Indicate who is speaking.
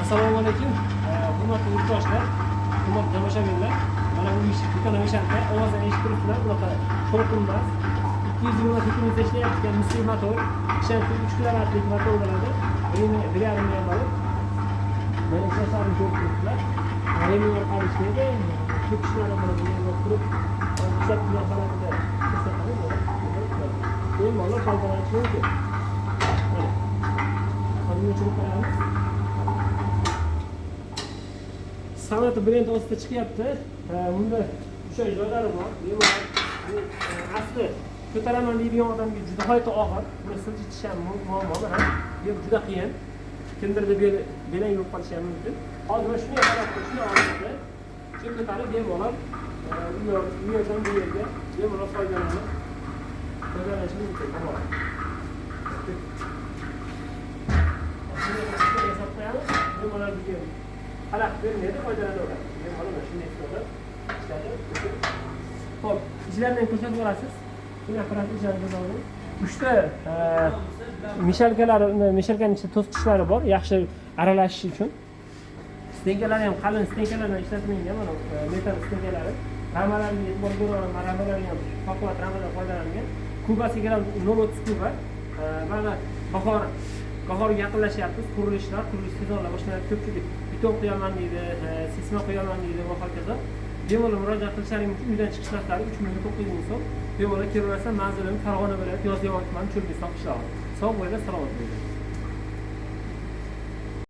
Speaker 1: Assalomu alaykum, hurmatli yurtdoshlar, hurmatli tomoshabinlar. Mana bu ish ekonomishanka ovozdan eshitib turibsizlar, bunaqa shovqin emas. 220 sekundda ishlayotgan misli motor, ishonchli 3 kilovatlik motor bo'ladi. Время 1,5 ham bo'lib. Mana ishlashlarini ko'rib turibsizlar. Reming orqali ishlaydi. Cho'kishlari bilan bu turib, ishlab turgan holatida ko'rsatadi. Bemalol foydalanish mumkin. Mana. Hozir o'chirib qo'yamiz. San'at brend ostida chiqyapti. Bunda o'sha joylari bor. Bemalol bu asli ko'taraman deydigan odamga juda g'oyatda og'ir. Buni siljitish ham muammo, ha. Bu juda qiyin. Kimdirda belang bo'lib qolishi ham mumkin. Hozir mana shunday holatda shunday olinadi. Shu ko'tarib bemalol u yerdan bu yerga bemalol foydalanish mumkin. Tamom. Shunday yasab qo'yamiz. Bemalol bizga xalaqit bermaydi, foydalanaveradi. Bemalol mana shunday qilib ishlatib. Xo'p, ichlarini ham ko'rsatib yuborasiz. Buni apparatni ichlarini ko'rsatib. Uchta mishalkalari, mishalkaning ichida to'sqichlari bor, yaxshi aralashish uchun. Stenkalari ham qalin stenkalardan ishlatilgan, mana metal stenkalari. Ramalarga e'tibor beraman, ramalar ham baquvvat ramadan foydalanilgan. Kubasiga ham 0.30 kuba. Mana bahorga yaqinlashyapmiz, qurilishlar, qurilish sezonlar boshlanadi. Ko'pchilik beton quyaman deydi, sesma quyaman deydi va hokazo. Bemalol murojaat qilishlaring mumkin. Uydan chiqish narxlari 3 900 000 so'm. Bemalol kelaversa, manzilim Farg'ona viloyati, Yozyovon tumani, Cho'lbeston qishlog'i. Sog' bo'linglar, salomat bo'linglar.